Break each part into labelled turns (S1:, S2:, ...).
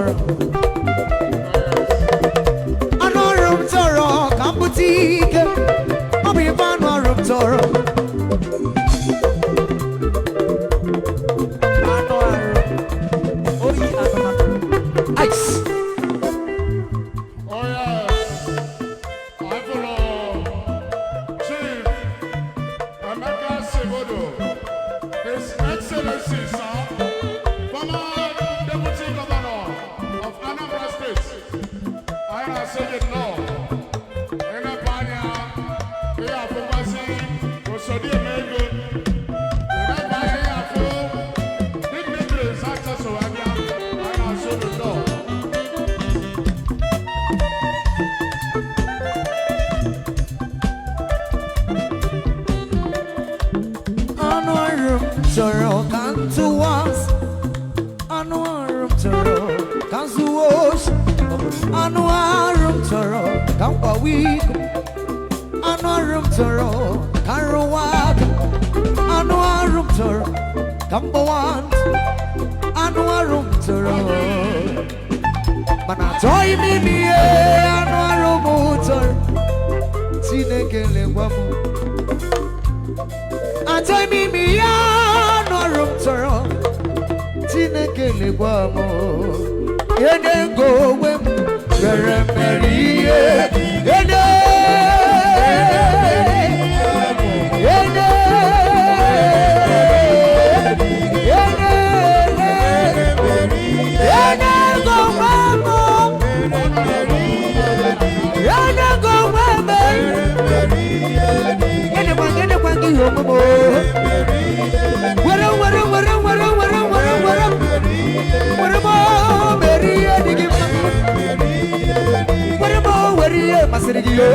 S1: chọrọ, anụ arụ m chọrọ ka m bute ike. Ọ bụ ife anụ arụ m chọrọ.
S2: Anụ arụ oyi anụmanụ.
S1: Ice.
S3: Oh yes, I follow Chief Emeka Sebodo, His Excellency, sir, former Deputy Governor of Anambra State. I am saying no. Enepanya, ihe afụkwasị Osodiemego. Enepanya ihe afụ dignitaries achọsowabịa. I am saying no.
S1: Anụ arụ m chọrọ ka m tụwa asị. Anụ arụ m chọrọ ka m zuo oshi. Anụ arụ m chọrọ ka m kwawa iko. Anụ arụ m chọrọ ka m rụwa aka. Anụ arụ m chọrọ ka m gbawa ntị. Anụ arụ m chọrọ, mana achọghị m ime ihe anụ arụ m chọrọ. Chineke, lekwa m. Achọghị m ime ihe anụ arụ m chọrọ. Chineke, lekwa m. Enego onwe m mere mere ihe ene ene ene enego onwe m, enego onwe m. Enekwa gị, enekwa gị ihe onwe m o. Were were were were were were were were m mere ihe dị gị mma. Were m were ihe masịrị gị o.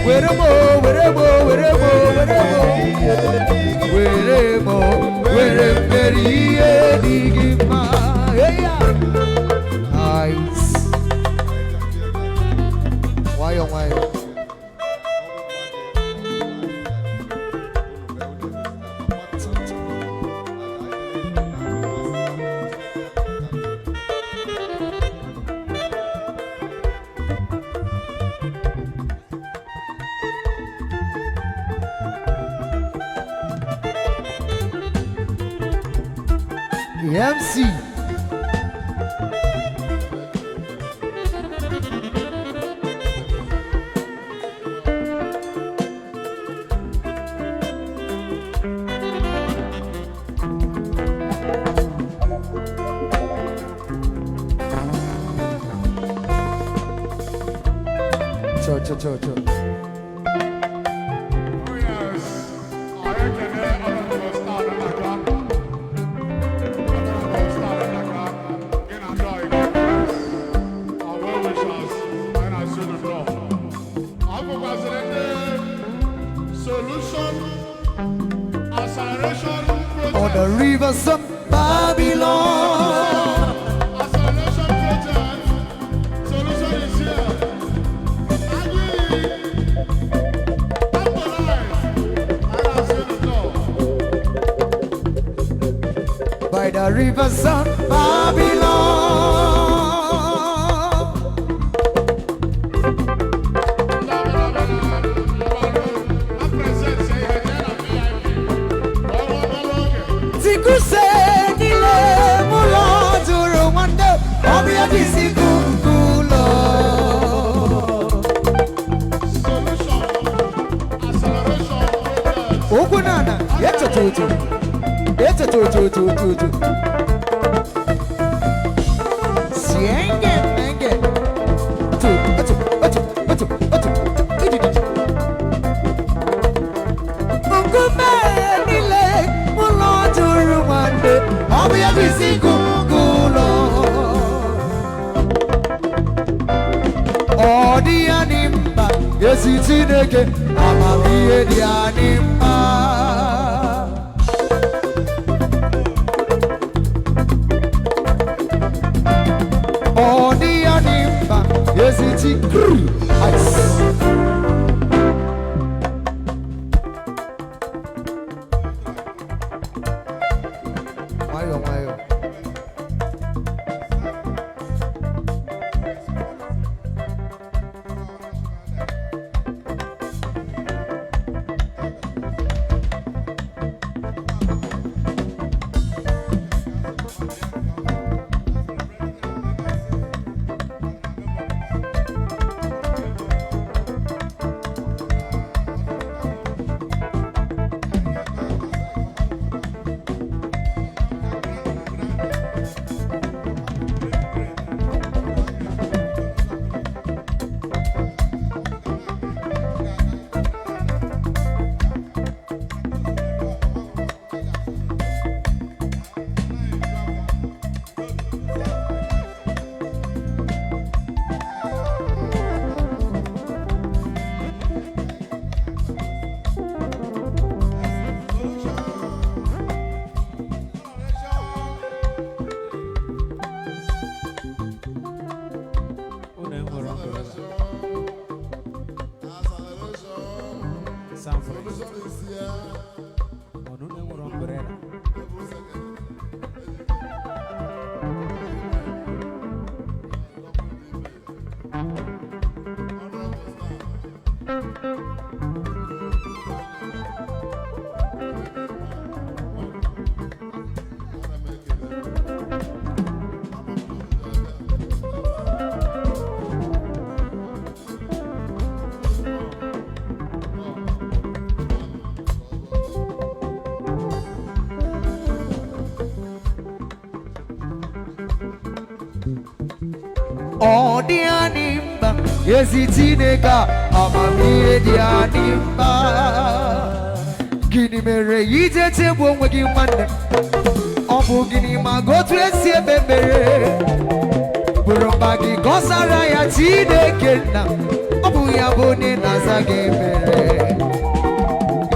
S1: Were m, were m, were m, were m, were m, were mere ihe dị gị mma. Hey, ya. Nice. Nwayọ nwayọ. MC. Cho cho cho cho.
S3: Oh yes, anyị ekele Honorable Star Nnaka. Honorable Star Nnaka, gị na ndị ọyị gị, our well wishers, anyị na-asị unu nnọọ. Ọ bụkwazịrị ndị Solution Acceleration
S1: On the
S3: Project.
S1: Rivers of Babylon.
S3: Acceleration Project. Solution is here. Agui, Appolline, anyị na-asị unu nnọọ.
S1: By the rivers of Babylon.
S3: Ndị ọbụla bịara mgbaru, ha present ihe jee na VIP. Ka ọ rụọ obere oge.
S1: Tikuse niile mụlọ jụrụ nwanne ọbịa dịsi kukulo.
S3: Solution Acceleration Project.
S1: Okwu nana etototo etotototototo. Sienge menge. Otu otu otu otu otu idididi. Nkume niile ụlọ jụrụ nwanne ọbịa dịsi kukulo. Ọ dị ya dị mkpa ezi Chineke, amamihe dị ya dị mkpa. Ọ dị ya dị mkpa ezi chi. Ice. Nwayọ nwayọ. Sanford.
S4: Solution is here.
S1: Ọnụ na-enwere umbrella.
S4: Every second. Honorable Star. Ana m ekele. Ama m na unu ga-abịa.
S1: Ọ dị anyị mkpa, ezi Chineke a, amamihe dị anyị mkpa. Gịnị mere ije chegbu onwe gị, nwanne? Ọ bụ gịnị ma otu esi eme mere bụrụ mba gị gọsara ya Chineke nna? Ọ bụ ya bụ onye na-aza gị mere.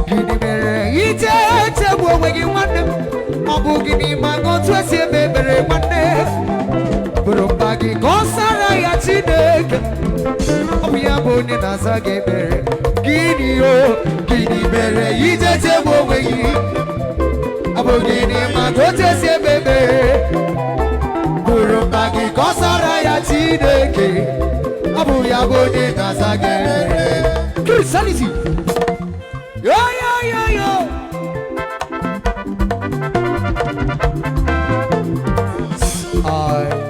S1: Gịnị mere ije chegbu onwe gị, nwanne m? Ọ bụ gịnị ma otu esi eme mere, nwanne? Bụrụ mba gị gọsara ya Chineke, ọ bụ ya bụ onye na-aza gị ekpere. Gịnị o, gịnị mere ije chegbu onwe gị? Ọ bụ gịnị maka otu esi eme ekpere? Bụrụ mba gị gọsara ya Chineke, ọ bụ ya bụ onye na-aza gị ekpere. Christianity. Yo, yo, yo, yo. I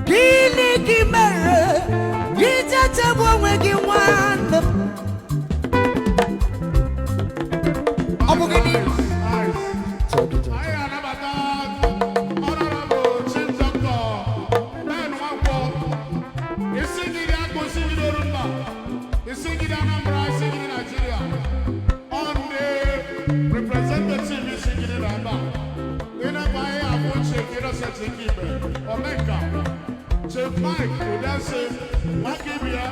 S1: Gịnị gị mere ije chegbu onwe gị, nwanne m? Ọ bụ gịnị?
S3: Anyị anabata Honorable Chief Doctor Ben Nwankwo, isi ngidi akpụ, isi ngidi Orumba, isi ngidi Anambra, isi ngidi Nigeria. On the representative isi ngidi na ebe a. Ịnaba anyị abụ Chief Innocent Nkibe, Omenka, Chief Mike Udesi, Makibia,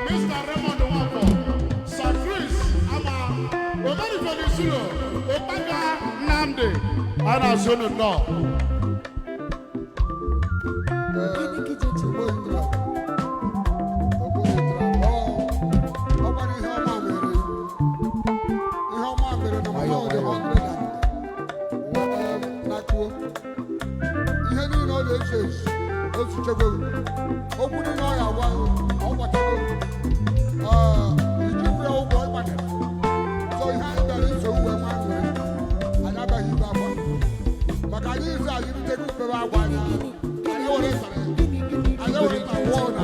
S3: Mr. Raymond Nwankwo, Sir Chris Ama, Omenifedi Sulo, Okpaka Nnamdi, a na-asụ unu nnọọ.
S4: Ihe ọma mere na mama ọ dị 100 and nakuo ihe niile ọ na-eche echi echichego okwu niile ọ ya agwa, ọ gwachago ijikwa ụgwọ ịgbadara. So ihe anyị bịara iso uwe nwa aṅụrị, anyị abịaghị ibe akwa maka anyị ize anyị rutego mkpebe akwa anyị anyị were tara ya, anyị were ta wụọ na.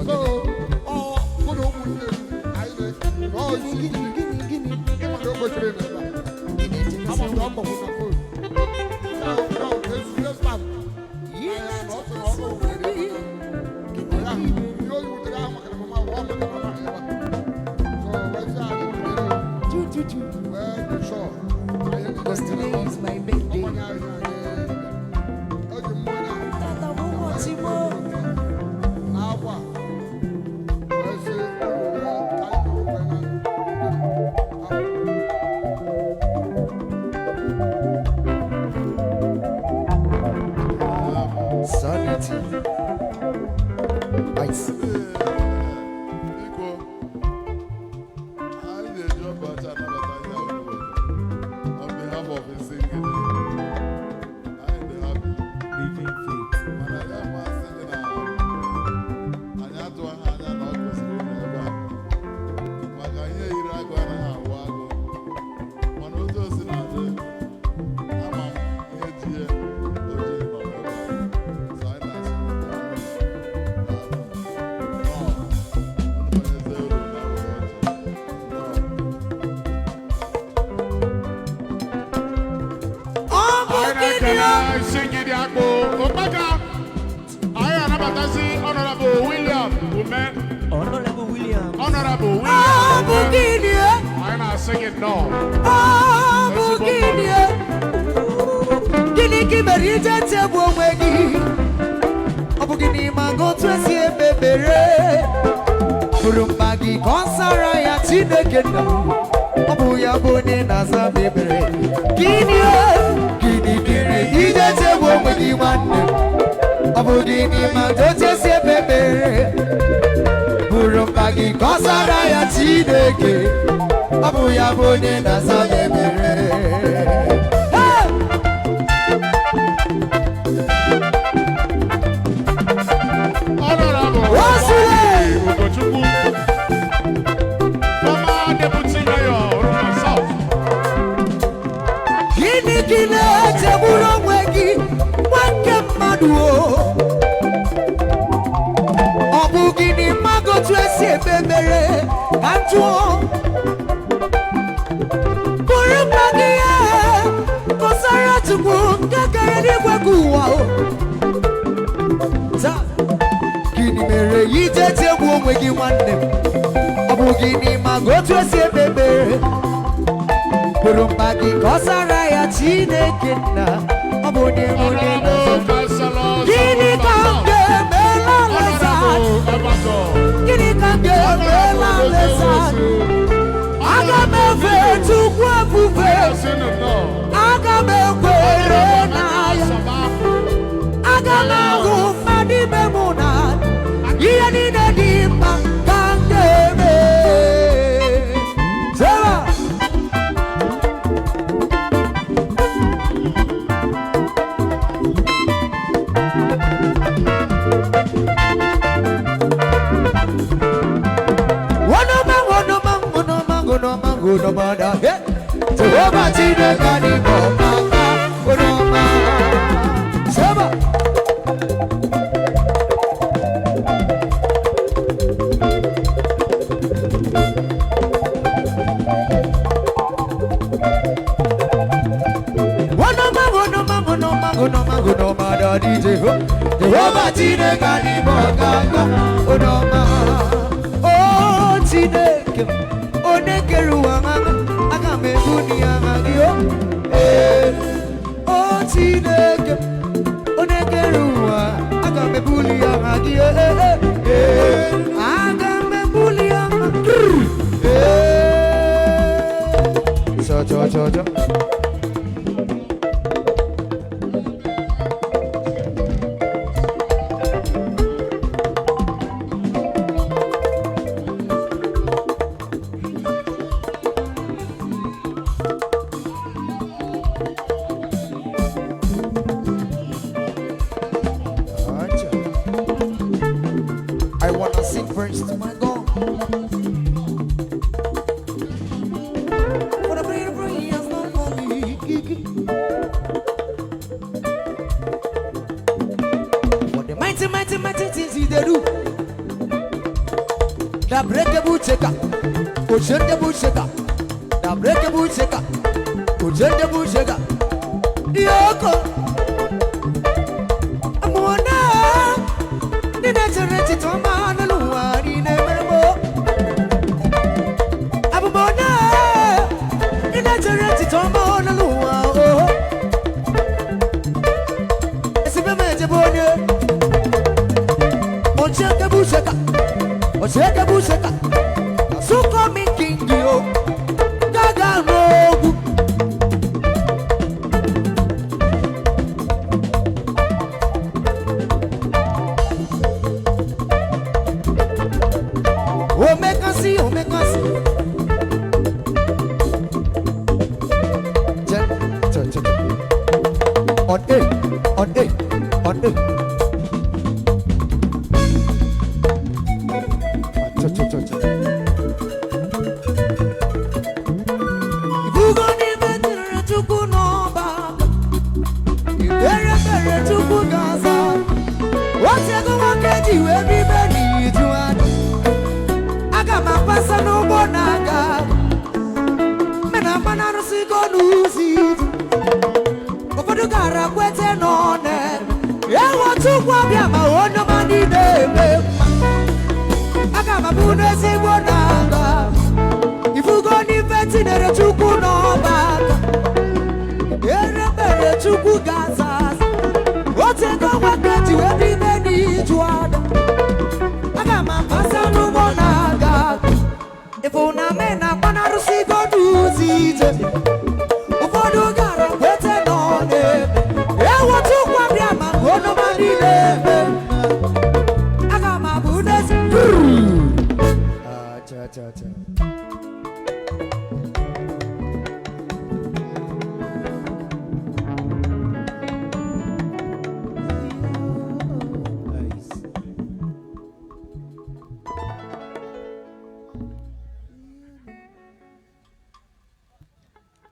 S4: So ọ mụ na ụmụnne m anyị na ọ isi ịma na o kwesịrị ịnọ ebe a. Ama m na ọ kpọkwụ na phone. So, no, let's start. Ee, na ọ sị na ọ bụ nwere ya. Ihe o wutere ahụ maka na mama ọ maka na mama ebe a. So, wee sị anyị kwere wee dị sure. Anyị niile
S1: Because today is my birthday.
S4: ọkwanye ahịa anyị eji mmanya na akwa wee sị ka anyị nọrọ wee na.
S1: Sanity. Ice.
S4: Biko, anyị na-eji ọkụ ọcha anabata ihe a unu wetara. On behalf of Isingidi, anyị dị happy.
S2: Living faith.
S4: Mana ya masị gị na anyị atụghị
S1: o?
S3: Isingidi Akpo Okpaka. Anyị anabatazi Honorable William Ume.
S2: Honorable William.
S3: Honorable
S1: Ọ
S3: William
S1: bụ
S3: Ume.
S1: gịnị e?
S3: Anyị na-asị gị nnọọ.
S1: Ọ bụ gịnị e? Gịnị ka i mere ije chegbu onwe gị? Ọ bụ gịnị ma gị otu esi eme ekpere? Bụrụ mkpa gị ka ọ sara ya Chineke nna m. Ọ bụ ya bụ onye na-aza m ekpere. Gịnị e? Gịnị gịnị ije chegbu onwe gị nwanne m? Ọ bụ gịnị ma gị otu esi eme ekpere? Bụrụ mkpa gị ka ọ sara ya Chineke. Ọ bụ ya bụ onye na-aza m ekpere. Hey!
S3: Honorable
S1: Osile!
S3: Ugochukwu, former Deputy Mayor, Orumba South.
S1: Gịnị ka ị na-echegburu onwe gị nwoke mmadụ o? Ọ bụ gịnị mmadụ otu esi ekpe ekpere ka m jụọ? Bụrụ mma gị ya kọsara Chukwu nke kere n'igwe gị ụwa o. Taa, gịnị mere ije chegbu onwe gị nwanne m? Ọ bụ gịnị mmadụ otu esi ekpe ekpere? Bụrụ mkpa gị ka ọ sara ya Chineke nna ọ bụ onye onye
S3: Honorable
S1: na-aza.
S3: Councillor
S1: Gịnị ka m
S3: South.
S1: ga-emela leza?
S3: Honorable Everton.
S1: Gịnị ka m ga-emela leza? Aga m efe Chukwu ebube, aga m ekwere na ya, aga m ahụ mmadụ ibe m na ihe niile dị mkpa ka m ga-eme. Sewa! Wonoma, wonoma, wonoma, wonoma, wonoma, da, hey. Jehovah Chineke anyị bụ ọkaka, wonoma. Seba. Wonoma, wonoma, wonoma, wonoma, wonoma, da, di, Jehovah Chineke anyị bụ ọkaka, wonoma. O Chineke m, onye kere ụwa mama, aga m ebuli aha gị o. Ee, o Chineke m, onye kere ụwa, aga m ebuli aha gị o. Ee, ee, aga m ebuli aha gị. Ee, chọ chọ chọ chọ. Acha. I wanna sing first to my God. For the bravery he has done for me. For the mighty, mighty, mighty things he did do. The breakable shaker, Ochendable shaker, the breakable shaker, Ochendable shaker. Yoko. Amona, ndị na-echere echiche ọma n'elu ụwa niile mere m o. Abụ m onye ndị na-echere echiche ọma n'elu ụwa o. Esibe m ejebe onye Ochekebu sheka, ochekebu sheka, Sụkọ mi kingi o, gaga n'ogwu. Omekasi, omekasi. Jen, jen, jen. On A, on A, on A. Ah, jen, jen, jen, jen. Ibugo n'ime tinyere Chukwu n'ọba aka. Ikpere ekpere Chukwu ga-aza. Otu ego nwoke ji wee bibe n'iju anya. Aga m akpasa n'ụgbọ na-aga. Mena mmanụ arụsịgo n'ụzọ ije. Ụfọdụ gara kweta Chukwu ga-aza aza. Otego nwoke ji wee bibe n'iju ada. Aga m abasa n'ụgbọ na-aga aga. Ịfụ na me na-agbanarụsigo n'ụzọ ije. Ụfọdụ gara kwete na ọ na-eme. Ewo Chukwu abịa ma onoma niile eme. Aga m abụ n'ezi. Ah, cha cha cha.
S2: Nice.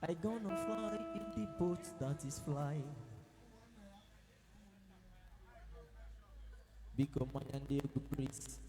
S2: I gonna fly in the boat that is flying. Biko mmanya ndị egwu, please.